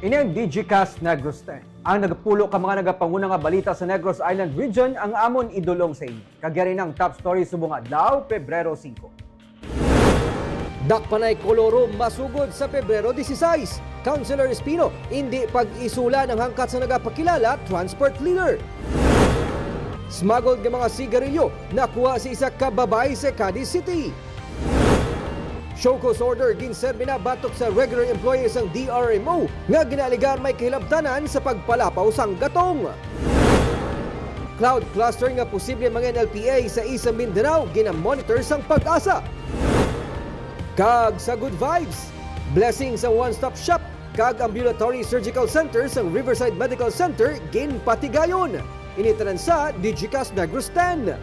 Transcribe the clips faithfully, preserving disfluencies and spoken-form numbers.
Ini ang Digicast Negros ten. Ang nagapulo ka mga nagapanguna nga balita sa Negros Island Region ang amon idulong sa inyo. Kag yari na ang top story subong adlaw, Pebrero singko. Dakpanay Colorum masugod sa Pebrero dieciséis. Councilor Espino, indi pag-isulan ang hangkat sa nagapakilala transport leader. Smuggled nga mga sigarilyo nakuha sa isa ka babayi sa Cadiz City. Show cause order ginserbi na batok sa regular employees sang D R M O nga ginaalegar may kahilabtanan sa pagpalapaw sang gatong. Cloud cluster nga posible mangin L P A sa East Mindanao ginamonitor sang PAGASA. Kag sa Good Vibes, blessing sa One Stop Shop kag Ambulatory Surgical Center sang Riverside Medical Center ginpatigayon. Ini tanan sa Digicast Negros ten.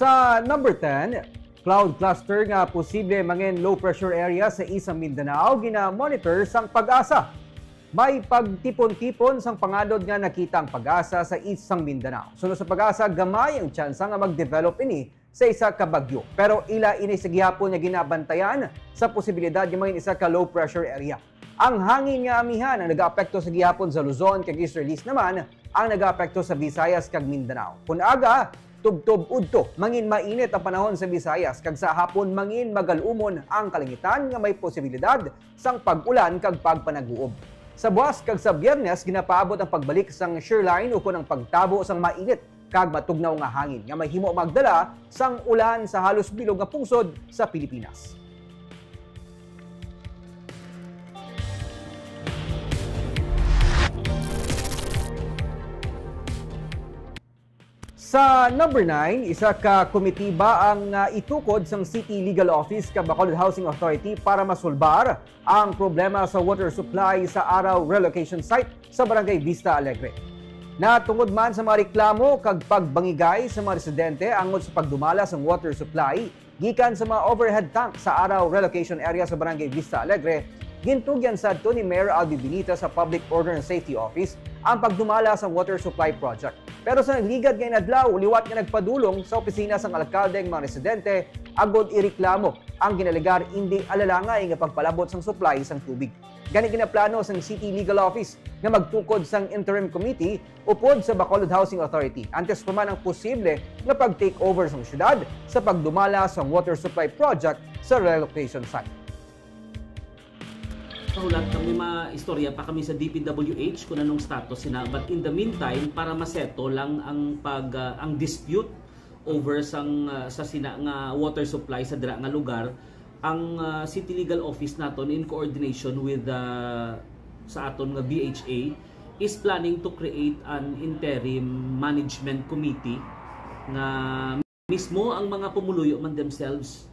Sa number ten, cloud cluster nga posible mangin low pressure area sa East Mindanao gina-monitor sang PAGASA. May pagtipon-tipon sang panganod nga nakita ang PAGASA sa East sang Mindanao. Suno sa PAGASA, gamay ang tsansa nga mag-develop ini sa isa ka bagyo. Pero ila ini sa gihapon nga ginabantayan sa posibilidad nga mangin isa ka low pressure area. Ang hangin nga amihan ang nagaapekto sa gihapon sa Luzon, kag easterlies naman ang nagaapekto sa Visayas kag Mindanao. Kon aga, tubtob udto, mangin mainit ang panahon sa Visayas, kag sa hapon mangin magalumon ang kalangitan nga may posibilidad sang pag-ulan kag pagpanag-uob. Sa buas kag sa Biyernes, ginapaabot ang pagbalik sang shear line ukon ang pagtabo sang mainit kag matugnaw nga hangin nga mahimo magdala sang ulan sa halos bilog nga pungsod sa Pilipinas. Sa number nine, isa ka komitiba ang, ah, itukod sang City Legal Office kag Bacolod Housing Authority para masulbar ang problema sa water supply sa Araw Relocation Site sa Barangay Vista Alegre. Natungod man sa mga reklamo kag pagbangigay sa mga residente angod sa pagdumala sang water supply gikan sa mga overhead tank sa Araw Relocation Area sa Barangay Vista Alegre, gintugyan sadto ni Mayor Albi Benitez sa Public Order and Safety Office ang pagdumala sang water supply project. Pero sa nagligad nga inadlaw, liwat nga nagpadulong sa opisina sang alkalde ang mga residente agod ireklamo ang ginalegar indi alalangay nga pagpalabot sang supply sang tubig. Gani, ginaplano sang City Legal Office nga magtukod sang interim committee upod sa Bacolod Housing Authority, antes pa man ang posible nga pag-take over sang syudad sa pagdumala sang water supply project sa relocation site. Kahulat kami, maistorya pa kami sa D P W H kung anong status sina. But in the meantime, para maseto lang ang pag, ah, ang dispute over sang, ah, sa sina nga water supply sa dira nga lugar, ang, ah, City Legal Office naton in coordination with, ah, sa aton nga B H A is planning to create an interim management committee nga mismo ang mga pumuluyo man themselves.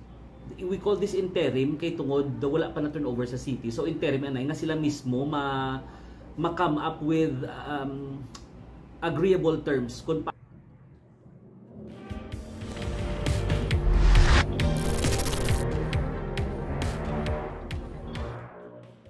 We call this interim kay tungod wala pa na turnover sa city. So interim anay nga sila mismo ma ma-come up with, um, agreeable terms kung pa-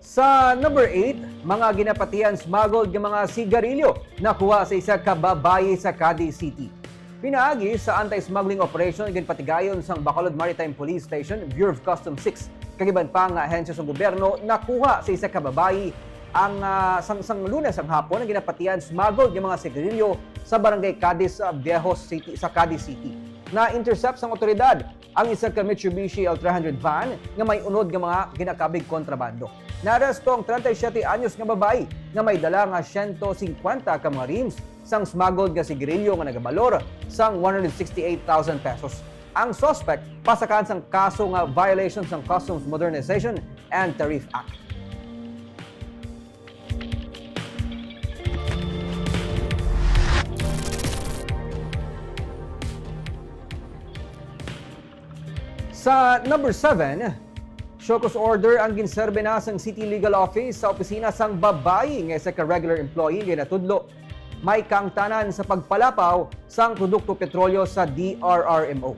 Sa number eight, mga ginapatihan smuggled nga mga sigarilyo nakuha sa isa ka babayi sa Cadiz City. Pinaagi sa anti-smuggling operation nga ginpatigayon sang Bacolod Maritime Police Station, Bureau of Customs six, kag iban pa nga ahensya sa gobyerno, nakuha sa isa ka babayi ang, ah, sang, sang Lunes ang hapon ang ginapatihan smuggled nga mga sigarilyo sa Barangay Cadiz, ah, Viejo City, sa Cadiz City. Na-intercept sang awtoridad ang isa ka Mitsubishi L three hundred van nga may unod nga mga ginakabig kontrabando. Naaresto ang treinta y siete anyos nga babayi nga may dala nga siyento singkwenta ka mga reams sang smuggled nga sigarilyo nga nagabalor sang one hundred sixty-eight thousand pesos. Ang suspect pasakan sang kaso nga violation sang Customs Modernization and Tariff Act. Sa number seven, show cause order ang ginserbe na sang City Legal Office sa opisina sang babayi nga isa ka regular employee nga natudlo may kaangtanan sa pagpalapaw sang produkto petrolyo sa D R R M O.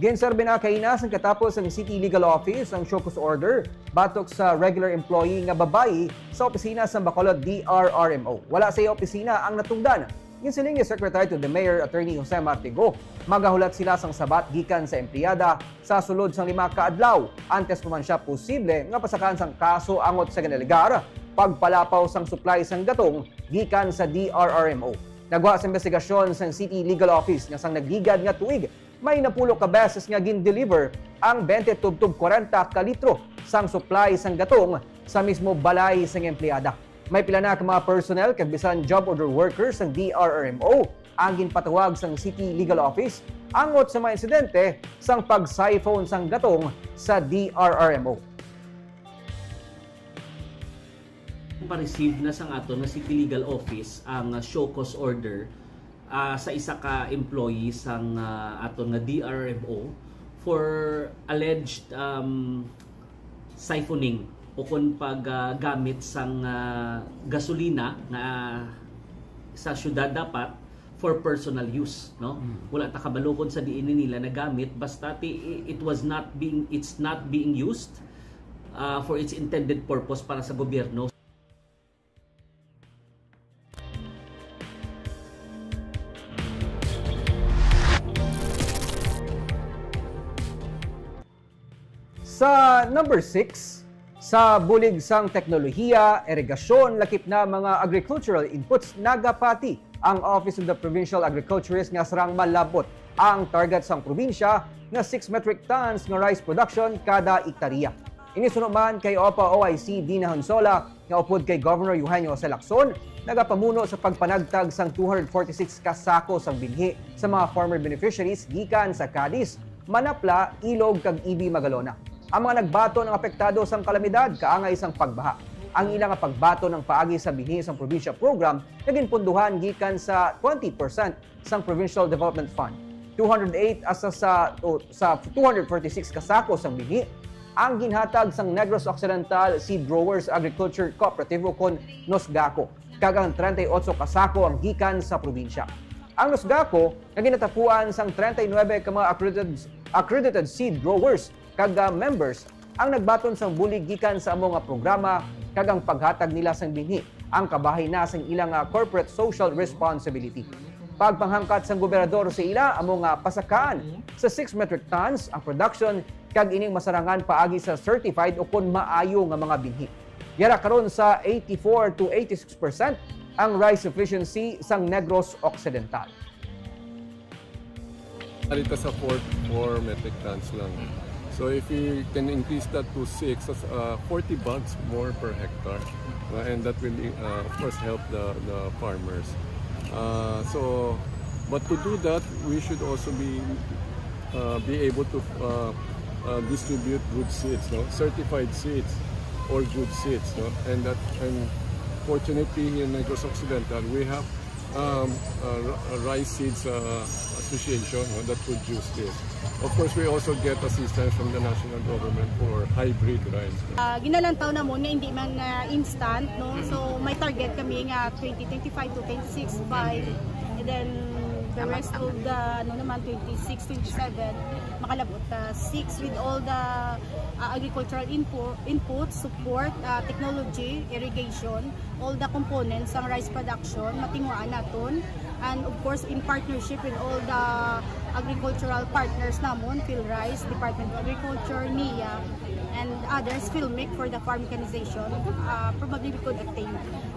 Ginserbi na kaina sang katapos sang City Legal Office ang show cause order batok sa regular employee nga babayi sa opisina sang Bacolod D R R M O. Wala sa iya opisina ang natungdan. Ginsiling ni Secretary to the Mayor, Attorney Jose Martigo, magahulat sila sang sabat gikan sa empleyada sa sulod sang lima ka adlaw, antes pa man sia posible nga pasakaan sang kaso angot sa ginalegar pagpalapaw sang supply sang gatong gikan sa D R R M O. Nagwa sa investigasyon sang City Legal Office nga sang nagligad nga tuig, may napulo ka beses nga gin-deliver ang twenty tubtob kwarenta ka litro sang supply sang gatong sa mismo balay sang empleyada. May pila na ka mga personnel kag bisan job order workers sang D R R M O ang ginpatawag sang City Legal Office angot sa mga insidente sang pag-siphon sang gatong sa D R R M O. Pa-receive na sang aton nga City Legal Office ang, ah, show cause order, ah, sa isa ka employee sang, ah, aton nga D R R M O for alleged, um, siphoning o kon pag, ah, gamit sang, ah, gasolina nga sa syudad dapat for personal use, no? Mm. Wala ta kabalo kon sa diin ni nila nagamit, basta ti-, it was not being, it's not being used, ah, for its intended purpose para sa gobyerno. Sa number six, sa bulig sang teknolohiya, irigasyon, lakip na mga agricultural inputs, nagapati ang Office of the Provincial Agriculturist nga sarang malab-ot ang target sang probinsya nga six metric tons nga rice production kada ektarya. Ini suno man kay OPA O I C Dina Honsola, nga upod kay Governor Eugenio Jose Lacson, nagapamuno sa pagpanagtag sang two hundred forty-six ka sako sang binhi sa mga farmer beneficiaries gikan sa Cadiz, Manapla, Ilog, kag E B Magalona. Ang mga nagbaton ang apektado sang kalamidad kaangay sang pagbaha. Ang ila nga pagbaton ang paagi sa binhi sang probinsya program nga ginpunduhan gikan sa twenty percent sang Provincial Development Fund. Two hundred eight asa sa, o, sa two hundred forty-six ka sako sang binhi ang ginhatag sang Negros Occidental Seed Growers Agriculture Cooperative, o kon NOSGACO, kag ang treinta y ocho ka sako ang gikan sa probinsya. Ang NOSGACO nga ginatapuan sang treinta y nuebe ka mga accredited, accredited seed growers kag, ah, members ang nagbaton sang bulig gikan sa amo nga programa kag ang paghatag nila sang binhi ang kabahin na sang ilang, ah, corporate social responsibility. Pagpanghangkat sang gobernador sa ila amo nga pasakaan sa six metric tons ang production kag ining masarangan paagi sa certified o kon maayo nga mga binhi. Yara karon sa eighty-four to eighty-six percent ang rice sufficiency sang Negros Occidental. Narita sa four, four metric tons lang. So if we can increase that to six, that's, uh, forty bags more per hectare. Uh, and that will, uh, of course, help the, the farmers. Uh, so, but to do that, we should also be, uh, be able to, uh, uh, distribute good seeds, no? Certified seeds or good seeds, no? And that, and fortunately, in Negros Occidental, we have um, uh, r-, uh, rice seeds, uh, association, no, that produce this. Of course, we also get assistance from the national government for hybrid rice. Ah, ginalantaw namon nga hindi man, ah, instant, no? So, may target kami nga twenty twenty-five to twenty-six five. And then, the rest of the, ano naman, twenty-six, twenty-seven, makalabot, ah, six with all the, ah, agricultural inpo-, inputs, support, ah, technology, irrigation, all the components sang rice production, matinguhaan naton. And of course, in partnership with all the agricultural partners namon, PhilRice, Department of Agriculture, NIA, and others, PhilMec for the farm mechanization, uh, probably we could attain.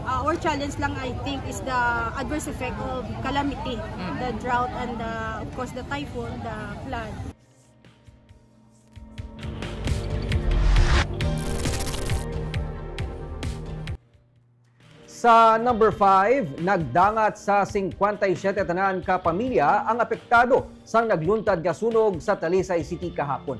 Uh, our challenge lang, I think, is the adverse effect of calamity, the drought, and the, of course, the typhoon, the flood. Sa number five, nagdangat sa singkwenta y siyete tanan ka pamilya ang apektado sang nagluntad nga sunog sa Talisay City kahapon.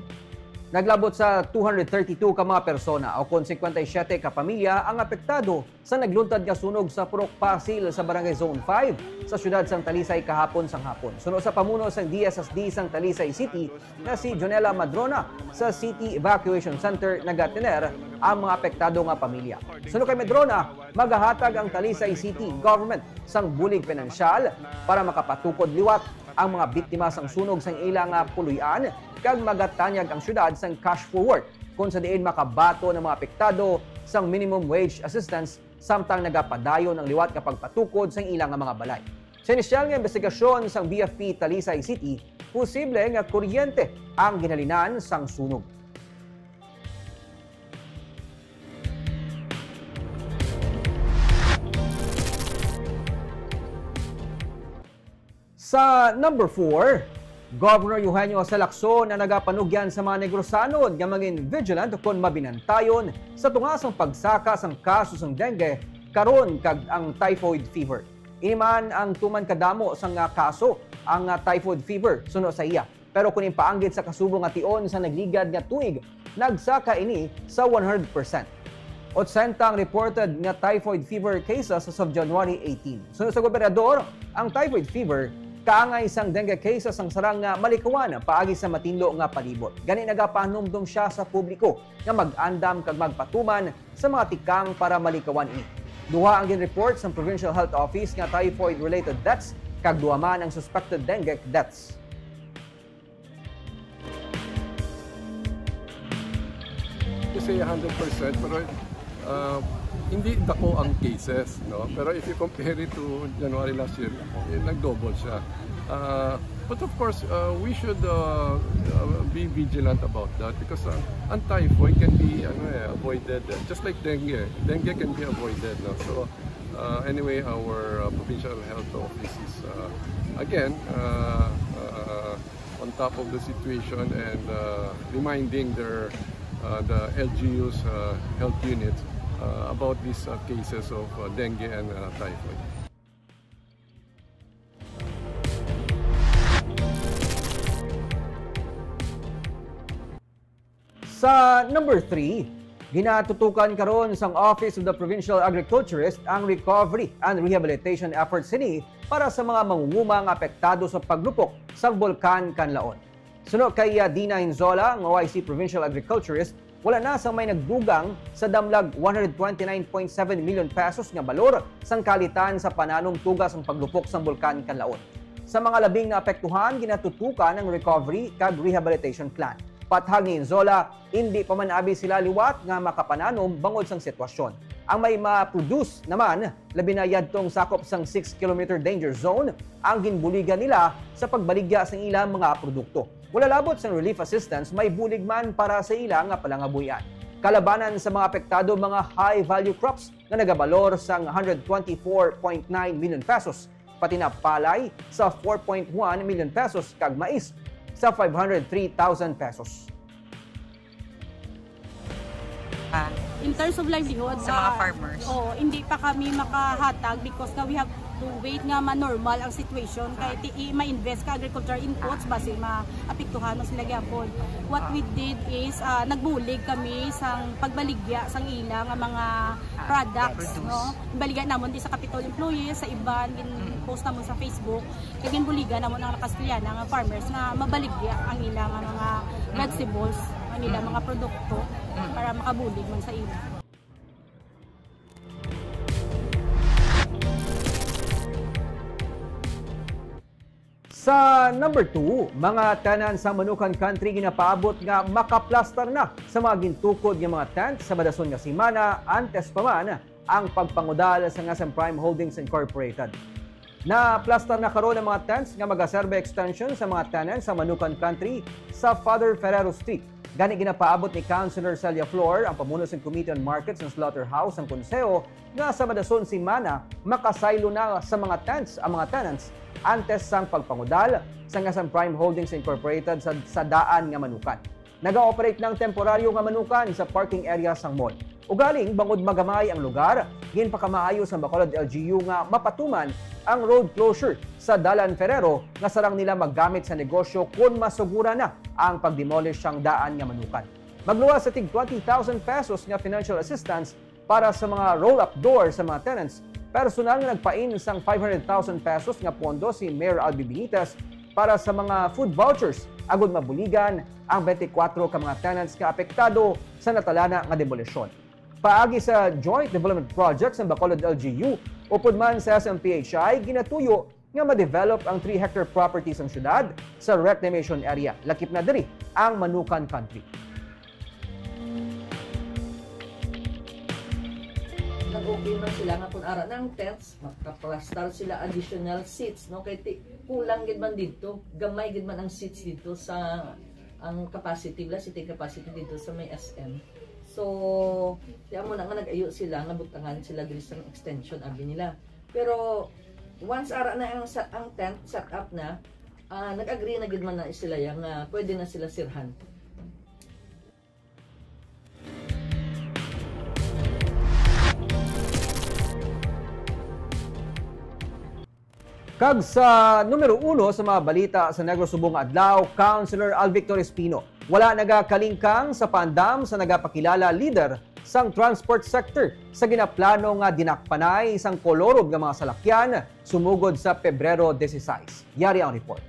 Naglabot sa two hundred thirty-two ka mga persona, o kon singkwenta y siyete ka pamilya, ang apektado sa nagluntad nga sunog sa Purok Pasil sa Barangay Zone five sa siyudad sang Talisay kahapon sang hapon. Suno sa pamuno sang D S S D sang Talisay City nga si Jonella Madrona, sa City Evacuation Center nagatener ang mga apektado nga pamilya. Suno kay Madrona, magahatag ang Talisay City Government sang bulig pinansyal para makapatukod liwat ang mga biktima sang sunog sang ila nga puloy-an kag magatanyag ang syudad sang cash forward, kon sa diin makabaton ang mga apektado sang minimum wage assistance samtang nagapadayon ang liwat nga pagpatukod sang ila nga mga balay. Sa inisyal nga imbestigasyon sang B F P Talisay City, posible nga kuryente ang ginhalinan sang sunog. Sa number four, Governor Eugenio Jose Lacson ang nagapanugyan sa mga Negrosanon nga mangin vigilant kon mabinantayon sa tunga sang pagsaka sang kaso sang dengue karon kag ang typhoid fever. Ini man ang tuman kadamo sang, ah, kaso ang, ah, typhoid fever suno sa iya. Pero kon ipaanggid sa kasubo nga tion sa nagligad nga tuig, nagsaka ini sa one hundred percent. Otsenta ang reported nga typhoid fever cases as of January eighteen. Suno sa gobernador, ang typhoid fever kaangay sang dengue cases ang sarang nga malikawan paagi sa matinlo nga palibot. Gani nagapahanumdom sia sa publiko nga mag-andam kag magpatuman sa mga tikang para malikawan ini. Duha ang ginreport sang Provincial Health Office nga typhoid-related deaths kag duha man ang suspected dengue deaths. To say a hundred percent, pero uh, hindi dako ang cases, no? Pero if you compare it to January last year, eh, nag-double siya. Uh, but of course, uh, we should uh, uh, be vigilant about that because uh, ang typhoid can be ano, eh, avoided. Eh. Just like dengue, dengue can be avoided. No? So uh, anyway, our uh, provincial health office is uh, again uh, uh, on top of the situation and uh, reminding their uh, the L G U's uh, health unit uh, about these uh, cases of uh, dengue and uh, typhoid. Sa number three, ginatutukan karon sang Office of the Provincial Agriculturist ang recovery and rehabilitation efforts sini para sa mga mangunguma nga apektado sa paglupok sang Bulkan Kanlaon. Suno kay Dina Hinzola, ang O I C Provincial Agriculturist, wala na sang may nagdugang sa damlag one hundred twenty-nine point seven million pesos nga balor sang kalitan sa pananom tuga sang paglupok sang Bulkan Kanlaon. Sa mga labing naapektuhan, ginatutukan ang recovery kag rehabilitation plan. Pathag ni Inzola, indi pa man abi sila liwat nga makapananom bangod sang sitwasyon. Ang may ma-produce naman, labi na yadtong sakop sang six kilometer danger zone, ang ginbuligan nila sa pagbaligya sang ilang mga produkto. Wala labot sang relief assistance may bulig man para sa ila nga palangabuhian. Kalabanan sa mga apektado, mga high-value crops nga nagabalor sang one hundred twenty-four point nine million pesos, pati na palay sa four point one million pesos kag mais sa five hundred three thousand pesos. Ah, in terms of livelihood, sa mga ah, farmers. Oh, hindi pa kami makahatag because nga we have to wait nga ma-normal ang situation kay ti i- ma-invest ka agricultural inputs basi maapektuhan mo sila gyapon. What we did is ah, nagbulig kami sang pagbaligya sang ila nga mga ah, products, produce. No? Baligya namon di sa Capitol employees, sa iban gin-post namon sa Facebook. Kay ginbuligan namon ang Nakastilyana nga farmers nga mabaligya ang ila nga mga vegetables, ang ila mga produkto para makabulig man sa ila. Sa number two, mga tenants sa Manukan Country ginapaabot nga makaplastar na sa mga gintukod nga mga tent sa madason nga semana antes pa man ang pagpangudal sa Ngasan Prime Holdings Incorporated. Naplastar na karon ang mga tents nga magaserbe extension sa mga tenants sa Manukan Country sa Father Ferrero Street. Gani ginapaabot ni Councilor Celia Flor, ang pamuno sa Committee on Markets and Slaughterhouse, ang konseho nga sa madason semana makasaylo na sa mga tents ang mga tenants antes sang pagpangudal sa Ngasan Prime Holdings Incorporated sa, sa daan nga Manukan. Naga-operate ng temporaryo nga Manukan sa parking area sang mall. Ugaling, bangod magamay ang lugar, ginpakamaayo sa Bacolod L G U nga mapatuman ang road closure sa Dalan Ferrero nga sarang nila magamit sa negosyo kon masuguran na ang pag-demolish sang daan nga Manukan. Magluwas sa tig twenty thousand pesos nga financial assistance para sa mga roll-up door sa mga tenants, personal nga nagpain sang five hundred thousand pesos nga pondo si Mayor Albi Benitez para sa mga food vouchers agud mabuligan ang twenty-four ka mga tenants nga apektado sa natalana nga demolisyon. Paagi sa Joint Development Project sa Bacolod L G U, upod man sa S M P H I, ginatuyo nga ma-develop ang three hectare property sang syudad sa reclamation area. Lakip na diri ang Manukan Country. Nag-okay man sila nga kung ara na ang tents, makaplastar sila additional seats, no? Kay ti, kulang gid man dito, gamay gid man ang seats dito sa, ang capacity, la, seating capacity dito sa may S M. So, di amo na nga nag-ayo sila nga butangan sila diri sa extension abi nila. Pero once ara na ang, sa, ang tent set up na, ah, nag-agree na gid man na sila ya nga pwede na sila sirhan. Kag sa numero uno sa mga balita sa Negros subong nga adlaw, Councilor Alvictor Espino wala nagakalingkang sa paandam sa nagapakilala leader sang transport sector sa ginaplano nga dinakpanay sang kolorom nga mga salakyan sumugod sa Pebrero dieciséis. Yari ang report.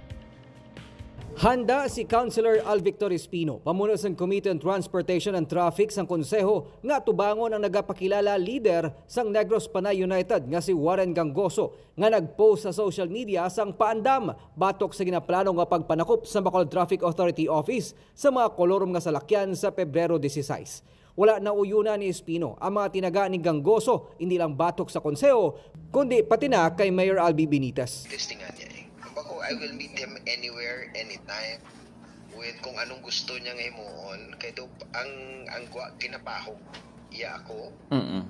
Handa si Councilor Alvictor Espino, pamuno sang Committee on Transportation and Traffic sang Konseho, nga tubangon ang nagapakilala leader sang Negros Panay United nga si Warren Gangoso, nga nag-post sa social media sang paandam batok sa ginaplano nga pagpanakop sa Bacolod Traffic Authority Office sa mga kolorom nga salakyan sa Pebrero dieciséis. Wala nauyon ni Espino ang mga tinaga ni Gangoso, hindi lang batok sa konseho, kundi pati na kay Mayor Albi Benitez. Testingan niya eh. Bako, I will meet him anywhere, anytime, with kung anong gusto niya nga himuon. Kay do, ang, ang gwa, ginapahog iya ako. Mm-mm.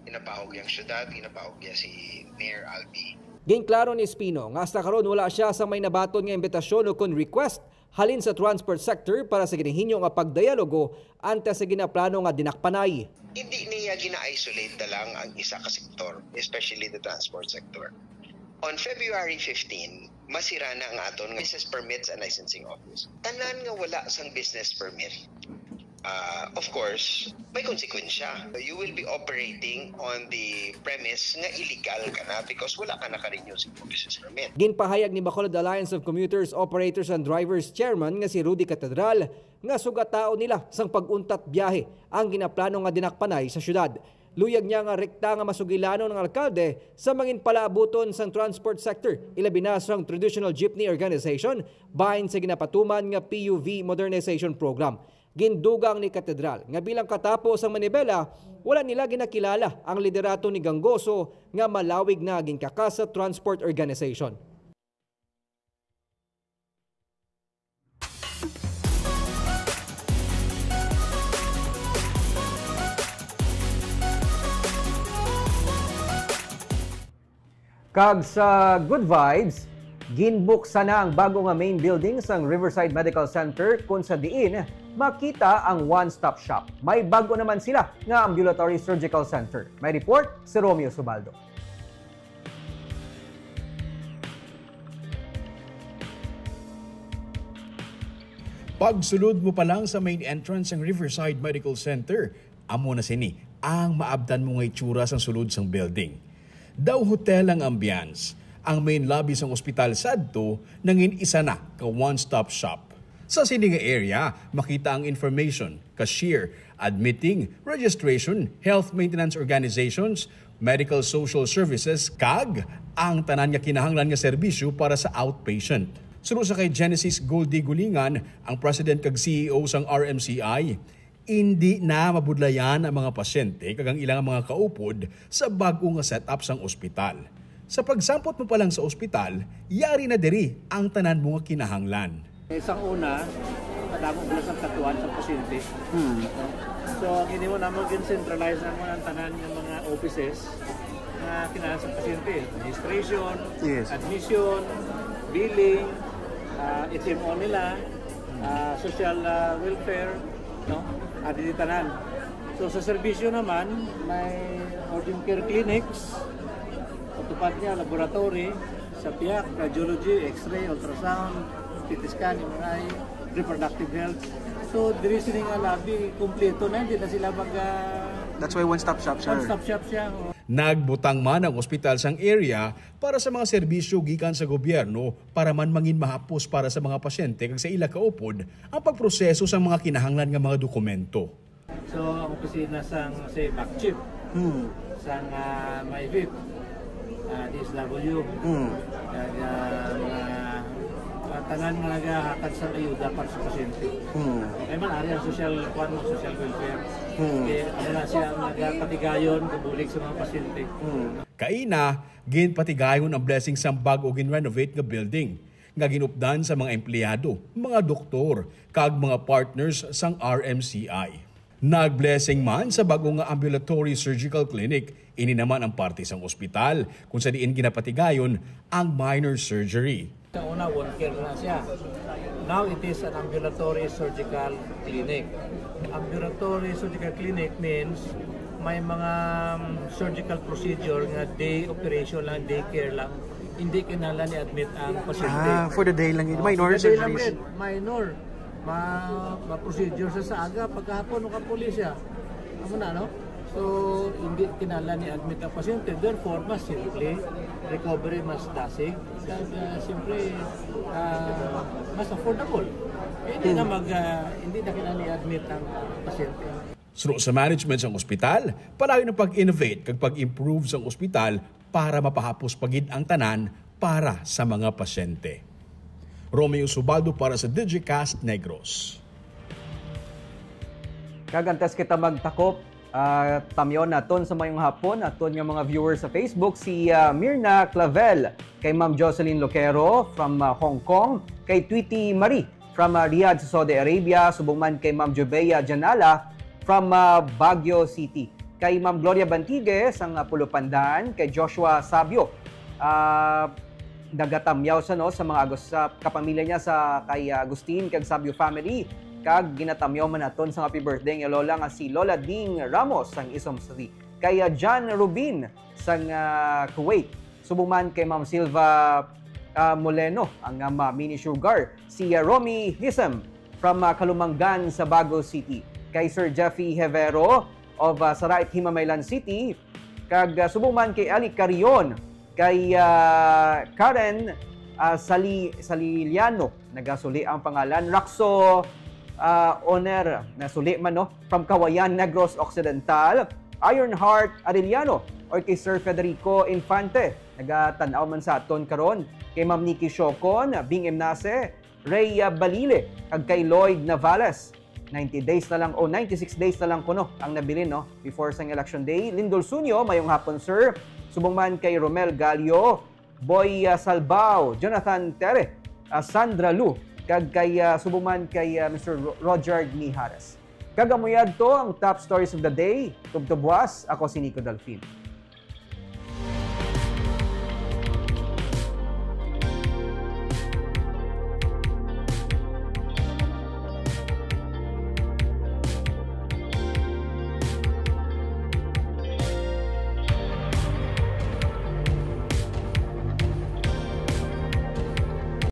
Ginapahog yang syudad, ginapahog iya si Mayor Albi. Ginklaro ni Espino nga hasta karon wala siya sa may nabaton nga imbitasyon o kon request halin sa transport sector para sa ginahinyo nga pagdayalogo antes sa ginaplano nga dinakpanay. Indi niya gina-isolate na lang ang isa ka sektor, especially the transport sector. On February fifteen, masira na ang aton nga business permits and licensing office. Tanan nga wala sang business permit, ah, of course, may konsekwensya. You will be operating on the premise nga illegal ka na because wala ka naka-renew sa imong business permit. Ginpahayag ni Bacolod Alliance of Commuters, Operators and Drivers Chairman nga si Rudy Catedral nga sugataon nila sang pag-untat biyahe ang ginaplano nga dinakpanay sa syudad. Luyag niya nga rekta nga masugilanon ang alkalde sa mangin palaabuton sang transport sector, ilabi na sang Traditional Jeepney Organization bahin sa ginapatuman nga P U V Modernization Program. Gindugang ni Katedral nga bilang katapo sang manibela, wala nila ginakilala ang liderato ni Gangoso nga malawig na ginkakas sa transport organization. Kag sa Good Vibes, ginbuksan na ang bago nga main building sang Riverside Medical Center, kung sa diin makita ang one-stop shop. May bago naman sila nga ambulatory surgical center. May report si Romeo Subaldo. Pagsulod mo pa lang sa main entrance sang Riverside Medical Center, amo na sini ang maabtan mo nga itsura sang sulod sang building. Daw hotel ang ambiance, ang main lobby sang ospital sadto nangin isa na ka one-stop shop. Sa sini nga area, makita ang information, cashier, admitting, registration, health maintenance organizations, medical social services, kag ang tanan nga kinahanglan nga serbisyo para sa outpatient. Suno sa kay Genesis Goldie Gulingan, ang president kag C E O sang R M C I, indi na mabudlayan ang mga pasyente kag ang ilang mga kaupod sa bag-o nga setup sang ospital. Sa pagsampot mo pa lang sa ospital, yari na diri ang tanan mo nga kinahanglan. Sang una, madamo bala sang katuan sa pasyente. Hmm. So, ang inimo namo, gin-centralize namo ang tanan nga mga offices nga kinahanglan sa pasyente. Administration, Yes. Admission, billing, ah, H M O nila, ah, social, ah, welfare, no? Ah, dili tanan. So, sa serbisyo naman, may urgent care clinics, patupad niya, laboratory, sa pihak, radiology, x-ray, ultrasound, C T scan, M R I, reproductive health. So, diri sini nga lobby, kompleto na, hindi na sila mag, ah, That's why one-stop shop, sir. One-stop shop siya. Oh. Nagbutang man ang ospital sang area para sa mga serbisyo gikan sa gobyerno para man mangin mahapos para sa mga pasyente kag sa ila kaupod ang pagproseso sang mga kinahanglan nga mga dokumento. So, ang opisina sang, say, back chief, Hmm. sang, ah, MyVip, ah, D S W, Hmm. kag, ah, mga, ah, Tanan nga nagahatag sa ayuda para sa pasyente. Hmm. Kaya man, ari ang social, kuwan mo, social welfare. Hmm. Kaya ano na siya ang nagapatigayon, kabulig sa mga pasyente. Hmm. Kaina, ginpatigayon ang blessing sang bag-o gin-renovate nga building, nga ginupdan sa mga empleyado, mga doktor, kag mga partners sang R M C I. Nag-blessing man sa bag-o nga ambulatory surgical clinic, ini naman ang parte sang ospital kung sa diin ginapatigayon ang minor surgery. Sa una, wound care na siya. Now, it is an ambulatory surgical clinic. Ambulatory surgical clinic means may mga um, surgical procedure nga day operation lang, day care lang. Hindi kinahanglan i-admit ang pasyente. Ah, for the day lang yun. Oh, Minor for the day lang surgeries. Rin. Minor. Ma, ma-procedure sa, sa aga, pagkahapon, nakapuli siya. Amo na, no? So, hindi kinahanglan i-admit ang pasyente. Therefore, mas simple. Recovery mas dasig. Kag, ah, siyempre, ah, mas affordable. Hindi na mag, ah, hindi na kinahanglan i-admit ang pasyente. Suno sa management sang ospital, padayon ang pag-innovate kag pag-improve sang ospital para mapahapos pa gid ang tanan para sa mga pasyente. Romeo Subaldo para sa Digicast Negros. Kag antes kita magtakop, ah, tamyon naton sa mayong hapon aton nga mga viewers sa Facebook, si ah, Mirna Clavel, kay Ma'am Jocelyn Loquero from ah, Hong Kong, kay Tweety Marie from ah, Riyadh sa Saudi Arabia, subong man kay Ma'am Jubea Janala from ah, Baguio City, kay Ma'am Gloria Bantigue sang ah, Pulupandan, kay Joshua Sabio, ah, nagatamyaw sa, no, sa mga Agus-, sa kapamilya niya sa kay ah, Agustin kag Sabio family, kag ginatamyaw man naton sang happy birthday nga lola nga si Lola Ding Ramos sang Isom City, kay ah, John Rubin sang ah, Kuwait, subong man kay Ma'am Silva ah, Moleno, ang ah, mami ni Sugar, si ah, Romy Hisem from ah, Kalumangan sa Bago City, kay Sir Jeffy Hevero of ah, Sarait, Himamaylan City, kag ah, subong man kay Ali Carion, kay ah, Karen ah, Sali Saliliano, nagasuli ang pangalan, Raxo ah, Oner, nasuli man, no, from Kawayan, Negros Occidental, Ironheart Arellano, or kay Sir Federico Infante, nagatan-aw man sa aton karon, kay Ma'am Nikki Siocon, Bing Imnase, Rhea Balile, kag kay Lloyd Navales. Ninety days na lang o ninety-six days na lang kuno ang nabilin, no, before sang election day. Lindol Sunyo, mayong hapon, sir. Subong man kay Romel Galio, Boy ah, Salbao, Jonathan Tere, ah, Sandra Lu, kag kay ah, subong man kay ah, Mister Ro- Roger Mijares. Kag amo yadto ang top stories of the day. Tubtob buwas, ako si Nico Delfin.